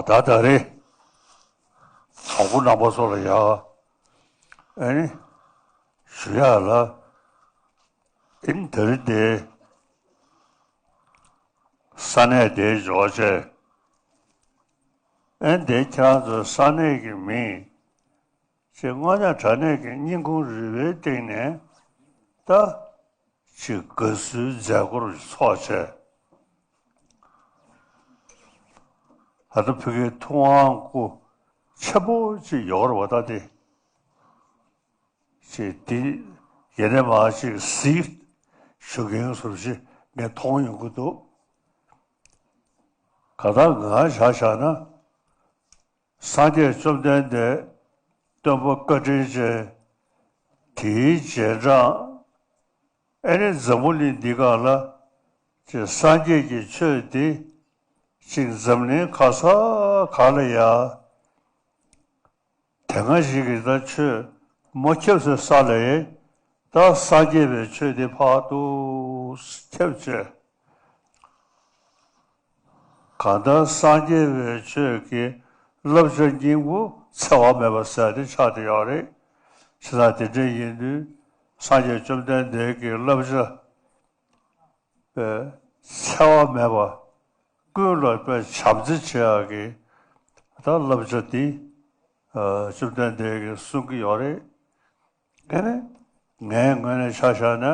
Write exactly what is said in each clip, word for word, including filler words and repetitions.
ད་ད་རེས་གྲོགས་པོ་རྣམ་པ་ཚོ་ལ་ཡ་ཨ་ནི་ཞུ་ཡག་ལ། ཨིན་ད་རེས་དེ་ས་གནས་དེའི་འབྱོར་བྱས། ཨན་དེ་ཁྱེད་རང་ཚོའི་ས་གནས་ཀྱི་མིང་ཅེས་དངོས་གནས་དྲང་གནས་ཀྱི་སྙིང་ཁུང་རུས་པའི་གཏིང་ནས་ད་ཅིག་དགའ་བསུའི་མཛད་སྒོར་ཚོགས་བྱས། ད་ལྟ་ཕ་གིའི་ཐུབ་དབང་སྐུ་ཆེན་པོ་ཅིག་ཡོད་རེད་བ། ད་དེ་ཅིག་དེ་ཡེ་ནས་མ་ཅིག་གཟིགས་ཞུ་མཁན་སོར་ཅིག་ངས་མཐོང་ཡོང་གི་འདུག་ག་ད་ང་བཞག་བཞག་ན། སངས་རྒྱས་བཅོམ་ལྡན་འདས་སྟོན་པ་བཀའ་དྲིན་ཅན་དེའི་རྗེས་འབྲང་། ཨེ་ནི་འཛམ་བུ་གླིང་འདི་སྒང་ལ་ཅིག་སངས་རྒྱས་ཀྱི་ཆོས་འདི་ཅིག་འཛམ་གླིང་ག་ས་ག་ལ་ཡ་དེ་སྔ་ཞིག་གི་ད་ཆོས་མ་ཁྱབ་སའི་ས་ལ་ཡ་ད་སངས་རྒྱས་པའི་ཆོས་འདི་ཕར་ཏུ་ཁྱབ་བྱས། གང་ལྟར་སངས་རྒྱས་པའི་ཆོས་ཀྱི་བསླབ་བྱ་སྙིང་པོ་འཚེ་བ་མེད་པ་ཟེར་ཏེ་ཆགས་བསྡད་ཡོད་རེད། བྱས་ཙང་དེ་འདྲ་ཡིན་དུས་སངས་རྒྱས་བཅོམ་ལྡན་འདས་ཀྱི་བསླབ་བྱ་པའི་འཚེ་བ་མེད་པ། ཀུན་ལ་དཔེ་བྱམས་བརྩེ་བྱེད་ཡག་གི་ད་བསླབ་བྱ་འདི་བཅོམ་ལྡན་འདས་ཀྱིས་གསུང་གི་ཡོད་རེད། དེ་ནི་ངའི་ངོས་ནས་ཆ་བཞག་ན་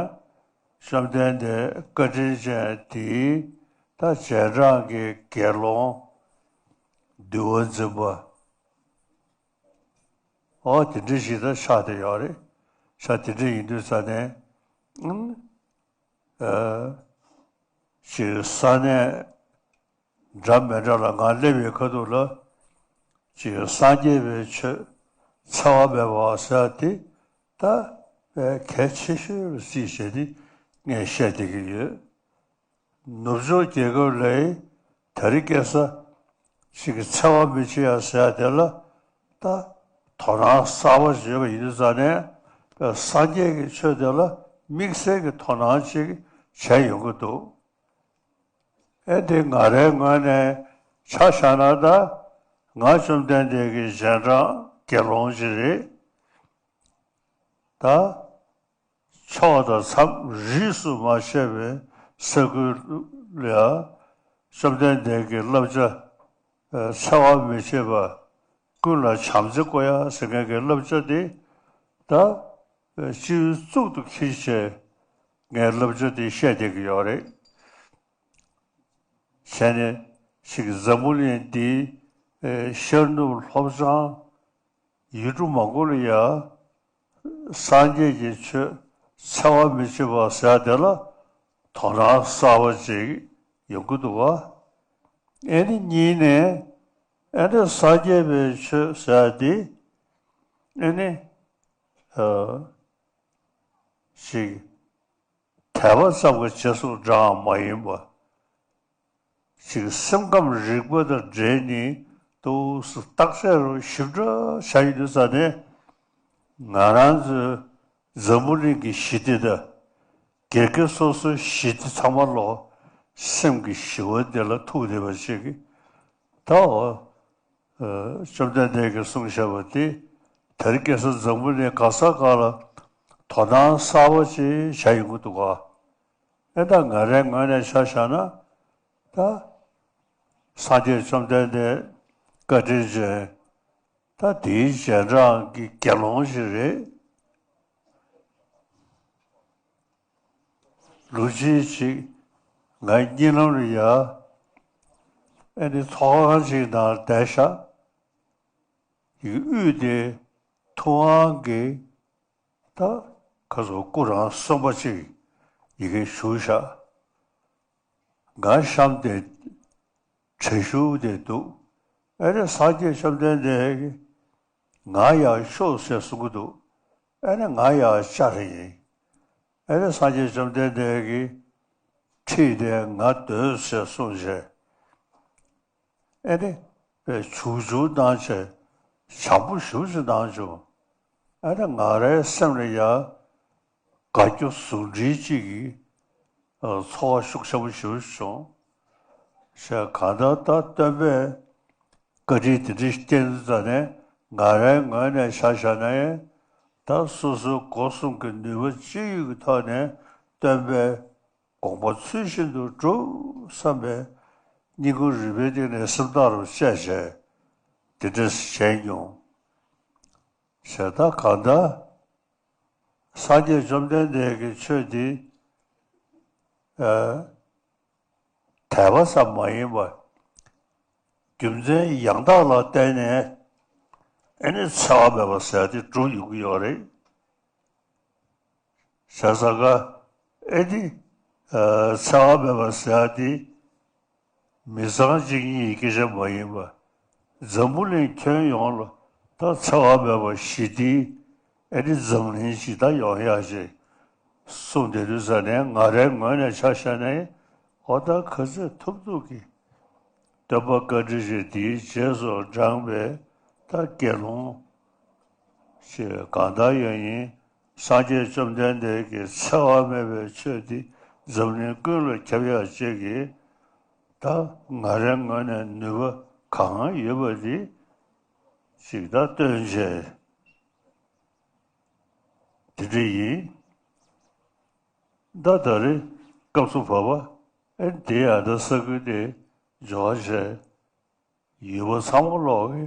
བཅོམ་ལྡན་འདས་བཀའ་དྲིན་ཅན་དེའི་ད་རྗེས་འབྲང་གི་དགེ་སློང་འདུལ་བ་འཛིན་པ་འོ་དེ་འདྲ་ཞིག་ད་ཆགས་བསྡད་ཡོད་རེད། ཆ་དེ་འདྲ་ཡིན་དུས་ཙ་ནས་ཨ་ཅིག་ས་གནས་འདྲ་མི་འདྲ་ལ་ང་སླེབས་པའི་ཁ་ཐུག་ལ་ཅིག་སངས་རྒྱས་པའི་ཆོས་འཚེ་བ་མེད་པ་ཟེར་དེ་ད་དཔེ་གལ་ཆེ་ཤོས་ལ་བརྩིས་བྱས་ཏེ་ངས་བཤད་བསྡད་ཀྱི་ཡོད། ནུབ་ཕྱོགས་རྒྱལ་ཁབ་ལ་དེ་རིང་ཁ་སང་ཅིག་འཚེ་བ་མི་བྱེད་ཡ་ཟེར་ཡ་དེ་ལ་ད་དོ་སྣང་གསར་པ་ཞིག་ཡོད་པ་ཡིན་དུས་ཙ་ནས་སངས་རྒྱས་ཀྱི་ཆོས་དེ་ལ་དམིགས་བསལ་གྱི་དོ་སྣང་ཅིག་བྱས་ཡོང་གི་འདུག་ཨེ་དེ་ང་རའི་ངོས་ནས་ཆ་བཞག་ན་ད་ང་བཅོམ་ལྡན་འདས་ཀྱི་རྗེས་འབྲང་དགེ་སློང་ཅིག་རེད། ད་ཕྱོགས་དང་མཚམས་རིས་སུ་མ་ཆད་པའི་ས་ཁུལ་ལ་བཅོམ་ལྡན་འདས་ཀྱི་བསླབ་བྱ་འཚེ་བ་མི་བྱེད་པ། ཀུན་ལ་བྱམས་བརྩེ་བསྐུལ་ཡ་ཟེར་མཁན་གྱི་བསླབ་བྱ་དེ་ད་སྤྱི་བོའི་གཙུག་ཏུ་འཁྱིལ་བྱས་ངས་བསླབ་བྱ་དེ་བཤད་བསྡད་ཀྱི་ཡོད་རེད། བྱས་ནས་ཅིག་འཛམ་བུ་གླིང་འདིའི་ཤར་ནུབ་ལྷོ་བྱང་ཡུལ་གྲུ་མང་པོ་ལ་ཡ་སངས་རྒྱས་ཀྱི་ཆོས་འཚེ་བ་མི་བྱེད་པ་ཟེར་དེ་ལ་དོ་སྣང་གསར་པ་ཅིག་ཡོང་གི་འདུག་བ། ཨེ་ནི་གཉིས་ནས་ཨེ་ནི་སངས་རྒྱས་པའི་ཆོས་ཟེར་དེ་ཨེ་ནི་ཨ་ཅིག་དད་པ་ཙམ་གྱི་རྗེས་སུ་འབྲངས་མ་ཡིན་པ། ཅིག་སེམས་ཁམས་རིག་པ་དང་འབྲེལ་ནས་ཏོག་ཙམ་བརྟག་དཔྱད་རུ་ཞིབ་ཕྲ་བྱ་ཡི་དུས་ཙ་ནས་ང་རང་ཚོའི་འཛམ་བུ་གླིང་གི་ཞི་བདེ་དང་སྒེར་གྱི་སོ་སོའི་ཞི་བདེ་ཚང་མ་ལོག་སེམས་ཀྱི་ཞི་བ་དེ་ལ་ཐུག་བསྡད་པ་ཅིག་གིས་ད་འོ་བཅོམ་ལྡན་འདས་ཀྱིས་གསུངས་བཞག་པ་དེ་དེ་རིང་ཁ་སང་འཛམ་བུ་གླིང་ག་ས་ག་ལ་དོ་སྣང་གསར་པ་ཅིག་བྱ་ཡོང་གི་འདུག་ག་ཨེ་ད་ང་རའི་ངོས་ནས་ཆ་བཞག་ན་ད་སངས་རྒྱས་བཅོམ་ལྡན་འདས་བཀའ་དྲིན་ཅན་ད་དེའི་རྗེས་འབྲང་གི་དགེ་སློང་ཞིག་རེད། ལོ་གཅིག་ཅིག་ངའི་གཉིད་ལམ་ལ་ཡ་ཨེ་ནི་ཚོགས་ཁང་ཅིག་ནང་བསྡད་ཤག་ཡི་གེ་དབུས་དེ་ཐུབ་དབང་གི་ད་ཁ་སོ་སྐུ་རང་གསུངས་པ་ཅིག་ཡི་གེ་བཞུགས་ཤག་ང་གཤམ་དེ་གྲལ་བཞུགས་དེ་འདུག་ཨེ་ནི་སངས་རྒྱས་བཅོམ་ལྡན་འདས་ཀྱིས་ང་ཡར་ཤོག་ཟེར་གསུང་གི་འདུག་ཨེ་ནི་ང་ཡར་བཅར་ཡིན། ཨེ་ནི་སངས་རྒྱས་བཅོམ་ལྡན་འདས་ཀྱི་ཁྲིད་དེ་ང་སྡོད་ཟེར་གསུངས་བྱས། ཨེ་ནི་བྱུག་བྱུག་གནང་བྱས་བྱམས་པོ་ཞེ་པོ་ཅིག་གནང་བྱུང་། ཨེ་ནི་ང་རའི་སེམས་ལ་ཡ་དགའ་སྐྱོ་ཟུང་འབྲེལ་གཅིག་གི་ཚོར་བ་ཤུགས་ཆེན་པོ་ཞེ་པོ་ཅིག་བྱུང་། ཞེས་གང་ལྟར་ད་སྟོན་པས་ བཀའ་དྲིན་དེ་འདྲ་བསྐྱངས་ཙང་ནས་ང་རའི་ངོས་ནས་ཆ་བཞག་ན་ཡང་ད་སོ་སོའི་སྒོ་གསུམ་གྱི་ནུས་པ་ཅི་ཡོད་ཀྱི་ཐོག་ནས་སྟོན་པའི་དགོངས་པ་ཚུལ་བཞིན་དུ་སྒྲུབ་བསམ་པའི་སྙིང་ཁུང་རུས་པའི་གཏིང་ནས་སེམས་ཐག་རིང་བཅད་བྱས་དེ་འདྲ་བྱས་མྱོང་། བྱས་ད་གང་ལྟར་སངས་རྒྱས་བཅོམ་ལྡན་འདས་ཀྱི་ཆོས་འདི་ཨ་དད་པ་ཙམ་མ་ཡིན་པར་རྒྱུ་མཚན་ཡང་དག་ལ་བརྟེན་ནས་ཨེ་ནི་འཚེ་བ་མེད་པ་ཟེར་ཡ་དེ་སྒྲུབ་ཡོང་གི་ཡོད་རེད། བྱས་ཙང་ཀ་ཨེ་ནི་ཨ་འཚེ་བ་མེད་པ་ཟེར་ཡ་དེ་མི་ཚང་གཅིག་གཉིས་ཀྱི་སྐད་ཆ་མ་ཡིན་པར་འཛམ་བུ་གླིང་ཁྱོན་ཡོངས་ལ་ད་འཚེ་བ་མེད་པ་ཞི་བདེའི་ཨེ་ནི་འཛམ་གླིང་ཞིག་ད་ཡོང་ཡག་ཅིག་གསུངས་བསྡད་དུས་ཙ་ནས་ང་རའི་ངོས་ནས་ཆ་བཞག་ན་ཨོ་ད་ག་ཚོད་ཐུབ་ཐུབ་ཀྱིས་སྟོན་པ་བཀའ་དྲིན་ཅན་དེའི་རྗེས་སུ་འབྲངས་པའི་ད་དགེ་སློང་ཞིག་གང་ལྟར་ཡང་ཡིན། སངས་རྒྱས་བཅོམ་ལྡན་འདས་ཀྱི་འཚེ་བ་མེད་པའི་ཆོས་འདི་འཛམ་གླིང་ཀུན་ལ་ཁྱབ་ཡག་ཅིག་གི་ད་ང་རའི་ངོས་ནས་ནུས་པ་གང་ཡོད་པ་འདི་ཅིག་ད་སྟོན་བྱས་འདི་འདྲ་ཡིན། ད་ད་རེས་སྐབས་སུ་བབ་པ་ཨེ་འདི་ཡང་ད་ས་ཁུལ་དེ་འབྱོར་བྱས་ཡུལ་པ་ཚང་མ་ལོག་གི་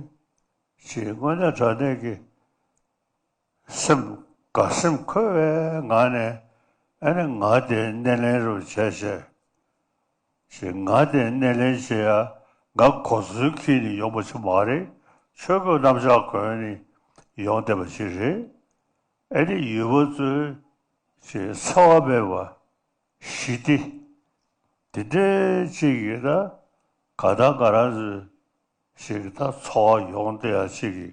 ཅིག་དངོས་གནས་དྲང་གནས་ཀྱི་སེམས་དགའ་སེམས་འཁོལ་བའི་ངང་ནས་ཨ་ནི་ང་དེ་སྣེ་ལེན་རུ་བྱས་བྱས་ཞེས་ང་དེ་སྣེ་ལེན་བྱེད་ཡ་ང་གོ་མཚོན་འཁྱེར་ནས་ཡོང་པ་ཅིག་མ་རེད། ཆོས་གོས་གནམ་ལྕགས་གོན་ནས་ཡོང་བསྡད་པ་ཅིག་རེད། ཨ་ནི་ཡུལ་པ་ཚོའི་ཅིག་འཚེ་བ་མེད་པ་ཞི་བདེ་དེ་འདྲའི་ཅིག་གི་ད་ག་ད་ག་རང་ཚོའི་ཞིག་ད་འཚོ་བ་ཡོང་བསྡད་ཡ་ཅིག་གི་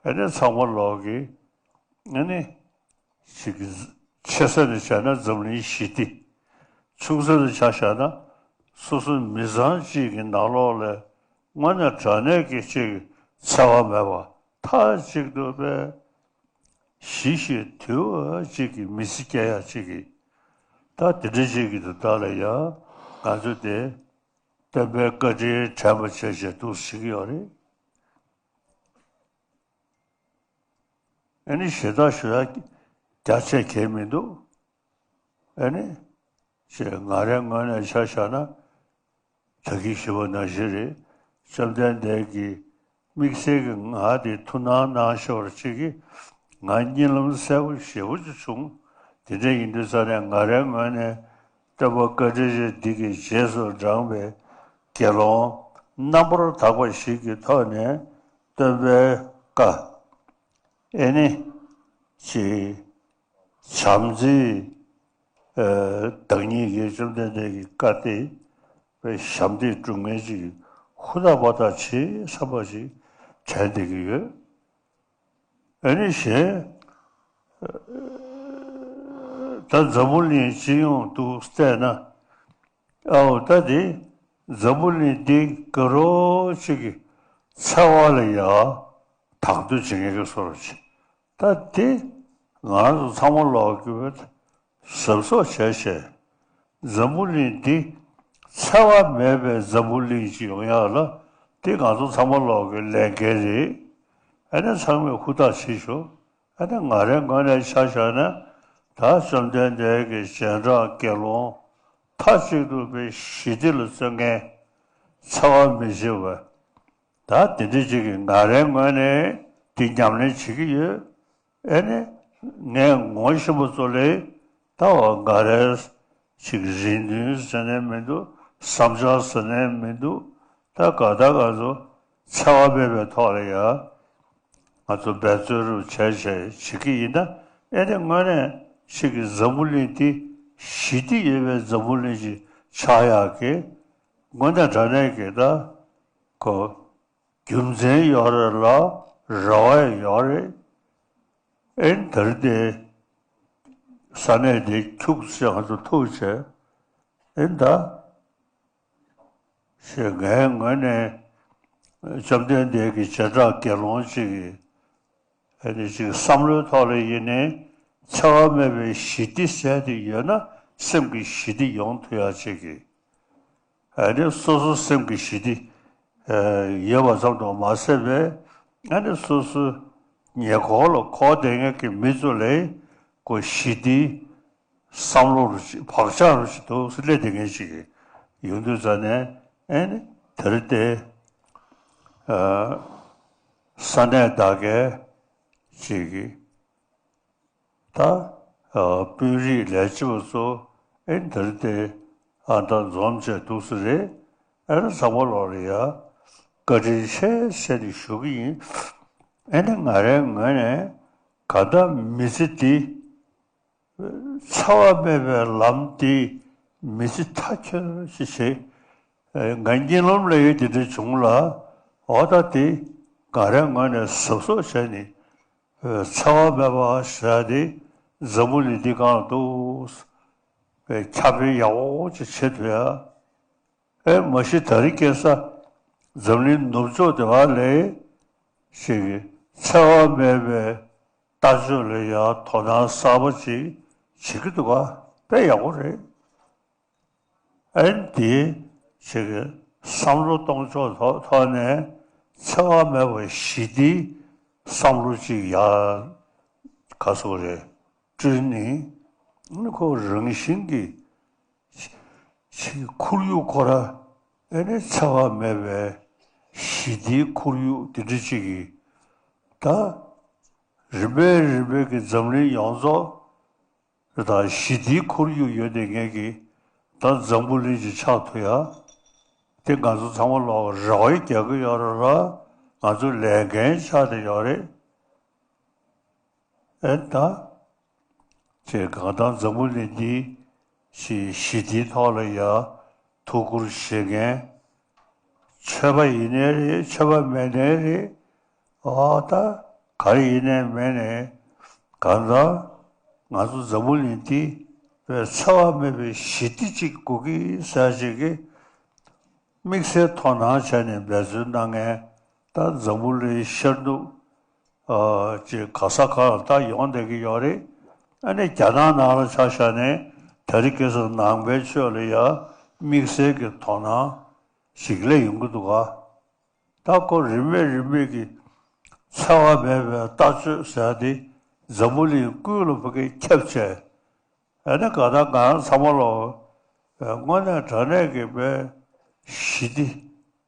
ཨ་ནི་ཚང་མ་ལོག་གི་ཨ་ནི་ཞིག་ཆེ་ས་ནས་བྱས་ན་འཛམ་གླིང་ཞི་བདེ། ཆུང་ས་ནས་ཆ་བཞག་ན་སོ་སོ་མི་ཚང་གཅིག་གི་ནང་ལོགས་ལ་དངོས་གནས་དྲང་གནས་ཀྱི་ཅིག་འཚེ་བ་མེད་པ་མཐའ་གཅིག་ཏུ་པའི་ཞི་ཞིང་དུལ་བ་ཅིག་གི་མི་ཚེ་སྐྱེལ་ཡ་ཅིག་གི་ད་དེ་འདྲ་ཅིག་གི་དུ་ད་ལ་ཡ་ང་ཚོ་དེ་སྟོན་པའི་བཀའ་དྲིན་དྲན་པ་བྱས་བྱས་འདུག་ཟེར་གྱི་ཡོད་རེད། ཨ་ནི་ཞེ་དྲག་ཞུ་ཡ་རྒྱ་ཆེ་གལ་མི་འདུག་ཨ་ནི་ཞེས་ང་རའི་ངོས་ནས་ཆ་བཞག་ན་ད་གིན་ཞུས་པ་ནང་བཞིན་རེད། བཅོམ་ལྡན་འདས་ཀྱིས་དམིགས་བསལ་གྱི་ང་དེ་ཐུགས་སྣང་གནང་ཤོར་ཅིག་གིས་ང་གཉིད་ལམ་གསལ་པོ་ཞེ་པོ་ཅིག་བྱུང་། དེ་འདྲ་ཡིན་དུས་ཙ་ནས་ང་རའི་ངོས་ནས་སྟོན་པ་བཀའ་དྲིན་ཅན་འདི་གི་རྗེས་སུ་འབྲངས་པའི་དགེ་སློང་རྣམ་པར་དག་པ་ཞིག་གི་ཐོག་ནས་སྟོན་པའི་བཀའ་ཨེ་ནི་ཅིག་བྱམས་བརྩེའི་བདག་ཉིད་ཀྱི་བཅོམ་ལྡན་འདས་ཀྱི་བཀའ་སྟེ་དཔེ་ཞབས་འདེགས་སྒྲུབ་མཁན་ཅིག་ཧུར་ཐག་པ་ཐག་བྱེད་བསམ་པ་ཞིག་དྲན་བསྡད་ཀྱི་ཡོད། ཨ་ནི་གཞན་ད་འཛམ་བུ་གླིང་སྤྱི་ཡོངས་དུ་བལྟས་ན་ཨའོ་ད་དེ་འཛམ་བུ་གླིང་འདི་དགའ་རོགས་ཅིག་གི་འཚེ་བ་ལ་ཡ་དང་དོད་བྱེད་མཁན་གྱི་བཟོ་འདྲ་ཅིག་ད་དེ་ང་རང་ཚོ་ཚང་མ་ལོག་གི་བས་གཟབ་གཟབ་བྱས་བྱས། འཛམ་བུ་གླིང་འདི་འཚེ་བ་མེད་པའི་འཛམ་བུ་གླིང་ཞིག་ཡོང་ཡག་ལ་འདི་ང་ཚོ་ཚང་མ་ལོག་གི་ལས་འགན་རེད། ཨ་ནི་ཚང་མས་ཧུར་ཐག་བྱེད་ཤོག་ཨ་ནི་ང་རའི་ངོས་ནས་ཆ་བཞག་ན་ད་བཅོམ་ལྡན་འདས་ཀྱི་རྗེས་འབྲང་དགེ་སློང་མཐའ་གཅིག་ཏུ་པའི་ཞི་བདེ་ལ་བརྩོན་མཁན་འཚེ་བ་མི་བྱེད་པ། ད་དེ་འདྲ་ཅིག་གིས་ང་རའི་ངོས་ནས་འདི་ཉམས་ལེན་བྱེད་ཀྱི་ཡོད། ཨེ་ནི་ངས་ངོ་ཤེས་པ་ཚོ་ལས་ད་བ་ང་རའི་ཅིག་རེ་འདུན་ཟེར་ནས་མི་འདུག་བསམ་འཆར་ཟེར་ནས་མི་འདུག་ད་ག་ད་ག་ཚོ་འཚེ་བ་མེད་པའི་ཐོག་ལ་ཡ་ང་ཚོ་འབད་བརྩོན་རུ་བྱས་བྱས་བྱེད་ཀྱི་ཡིན་ན་ཨེ་ནི་དངོས་གནས་ཅིག་གི་འཛམ་བུ་གླིང་འདི་ཞི་བདེ་ཡོད་པའི་འཛམ་བུ་གླིང་ཅིག་ཆགས་ཡག་གི་དངོས་གནས་དྲང་གནས་ཀྱི་ད་ཁོ། རྒྱུ་མཚན་ཡོད་རེད་ལ་རེ་བ་ཡོད་རེད། ཨེ་ནི་ད་རེས་དེ་ས་གནས་དེ་ཁྱུག་ཙམ་ང་ཚོ་ཐུག་བྱས་ཨེ་ནི་ད་ཞེས་ངའི་ངོས་ནས་བཅོམ་ལྡན་འདས་ཀྱི་བྱེ་བྲག་དགེ་སློང་ཅིག་གིས་ཨེ་ནི་ཅིག་བསམ་བློའི་ཐོག་ལ་ཡིན་ནའི་འཚེ་བ་མེད་པའི་ཞི་བདེ་ཟེར་དེ་ཡོད་ན་སེམས་ཀྱི་ཞི་བདེ་ཡོང་ཐུབ་ཡག་ཅིག་གི་ཨ་ནི་སོ་སོ་སེམས་ཀྱི་ཞི་བདེ། ཡོད་པ་ཙམ་དུ་མ་ཟད་པའི་ཨ་ནི་སོ་སོའི་ཉེ་འཁོར་ལ་འཁོར་བསྡད་མཁན་གྱི་མི་ཚོ་ལ་ཁོ་ཞི་བདེའི་བསམ་བློ་རུ་ཅིག་བག་ཆགས་རུ་ཅིག་འདུག་སེ་སླེབས་བསྡད་མཁན་ཞིག་ཡོང་དུས་ཙ་ནས་ཨ་ནི་དེར་དེ་ས་གནས་དག་གའི་ཅིག་གི་ད་དཔོན་རིགས་ལས་བྱེད་པ་ཚོ་ཨེ་འདིར་དེ་ཨ་ད་འཛོམས་བྱས་འདུག་སེ་རེད། ཨེ་ན་ཚང་མ་ལོག་ལ་ཡ་བཀའ་དྲིན་ཆེ་ཟེར་ནས་ཞུ་གི་ཡིན། ཨེ་ན་ང་རའི་ངོས་ནས་ག་ད་མི་ཚེ་འདི་འཚེ་བ་མེད་པའི་ལམ་འདི་མི་ཚེ་མཐའ་འཁྱོལ་ཞིག་བྱེད། ཨེ་ང་གཉིད་ལམ་ལ་ཡོད་དེ་འདྲ་བྱུང་ལ་འོ་ད་དེ་ང་རའི་ངོས་ནས་གཟབ་གཟབ་བྱས་ནས། འཚེ་བ་མེད་པ་ཟེར་ཏེ་འཛམ་བུ་གླིང་འདི་སྒང་ལ་འདུག་པའི་ཁྱབ་སྤེལ་ཡག་པོ་ཅིག་བྱེད་ཐུབ་ཡ། ཨེ་མ་གཞི་དེ་རིང་ཁ་སང་འཛམ་གླིང་ནུབ་ཕྱོགས་དེ་བ་ལས་ཞིག་གི་འཚེ་བ་མེད་པའི་ལྟ་སྤྱོད་ལ་ཡང་དོ་སྣང་གསར་པ་ཅིག་བྱེད་ཀྱི་འདུག་ག་དཔེ་ཡག་པོ་རེད། ཨན་དེ་ཞིག་གི་བསམ་བློ་གཏོང་ཕྱོགས་ཐོག་ཐོག་ནས་འཚེ་བ་མེད་པའི་ཞི་བདེའི་བསམ་བློ་ཅིག་ཡར་ག་སོགས་རེད་བསྐྲུན་ནས་ཨ་ནི་ཁོ་རང་བཞིན་གྱི་ཞིག་ཁོར་ཡུག་ཁོ་ར་ཨ་ནི་འཚེ་བ་མེད་པའི་ཞི་བདེའི་ཁོར་ཡུག་དེ་འདྲ་ཅིག་གི་ད་རིམ་པས་རིམ་པས་ཀྱི་འཛམ་གླིང་ཡོངས་རྫོགས། དང་ཞི་བདེའི་ཁོར་ཡུག་ཡོད་དེ་ངེད་ཀྱི་ད་འཛམ་བུ་གླིང་གི་ཆགས་ཐུབ་ཡ། དེ་ང་ཚོ་ཚང་མ་ལོག་རེ་བ་རྒྱག་གི་ཡོད་རེད་ལ་ང་ཚོ་ལས་འགན་ཆགས་བསྡད་ཡོད་རེད། ཨེ་ད། ཅེས་གང་ལྟར་འཛམ་བུ་གླིང་འདི་ཞི་ཞི་བདེའི་ཐོག་ལ་ཡ་ཐུགས་ཁུར་བཞེས་མཁན། ཆོས་པ་ཡིན་ནའི་རེད་ཆོས་པ་མེད་ནའི་རེད། ཨོ་ད་ག་རེ་ཡིན་ནའི་མེད་ནའི་གང་ལྟར་ང་ཚོ་འཛམ་བུ་གླིང་འདི་བས་འཚེ་བ་མེད་པའི་ཞི་བདེ་ཅིག་དགོས་ཀྱི་ཟེར་ཅིག་གི་དམིགས་བསལ་དོ་སྣང་བྱས་ནས་འབད་བརྩོན་གནང་མཁན་ད་འཛམ་བུ་གླིང་ཤར་ནུབ་ཨ་ཅིག་ག་ས་ག་ལ་ད་ཡོང་བསྡད་ཀྱི་ཡོད་རེད། ཨ་ནི་རྒྱ་ནག་ནང་ལ་ཆ་བཞག་ནས་དེ་རིང་ཁ་སང་ནང་པའི་ཆོས་ལ་ཡ་དམིགས་བསལ་གྱི་དོ་སྣང་ཞིག་སླེབས་ཡོང་གི་འདུག་ག་ད་ཁོ་རིམ་པས་རིམ་པས་ཀྱི་འཚེ་བ་མེད་པའི་ལྟ་སྤྱོད་ཟེར་ཡ་དེ་འཛམ་བུ་གླིང་ཀུན་ལ་ཕ་གིར་ཁྱབ་བྱས། ཨ་ནི་ག་ད་ང་རང་ཚང་མ་ལོ་དངོས་གནས་དྲང་གནས་ཀྱི་དཔེ་ཞི་བདེ་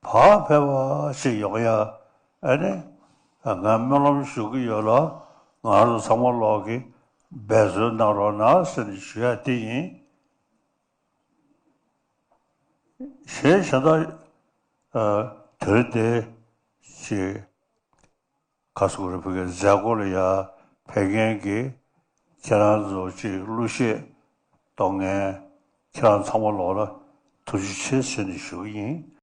བག་ཕེབས་པ་ཞིག་ཡོང་ཡ་ཨ་ནི་ང་སྨོན་ལམ་ཞུ་གི་ཡོད་ལ་ང་རང་ཚང་མ་ལོག་གི་འབད་བརྩོན་གནང་རོགས་གནང་ཟེར་ནས་ཞུ་ཡ་དེ་ཡིན། གཞན་གཞན་དག་དེར་དེ་ཞེས་ཁ་སུ་རི་བོ་གི་མཛད་སྒོ་ལ་ཡ་ཕེབས་མཁན་གྱི་ཁྱེད་རང་ཚོ་ཅིག་གླུ་གཞས་གཏོང་མཁན་ཁྱེད་རང་ཚང་མ་ལོག་ལ་ཐུགས་རྗེ་ཆེ་ཟེར་ནས་ཞུ་གི་ཡིན།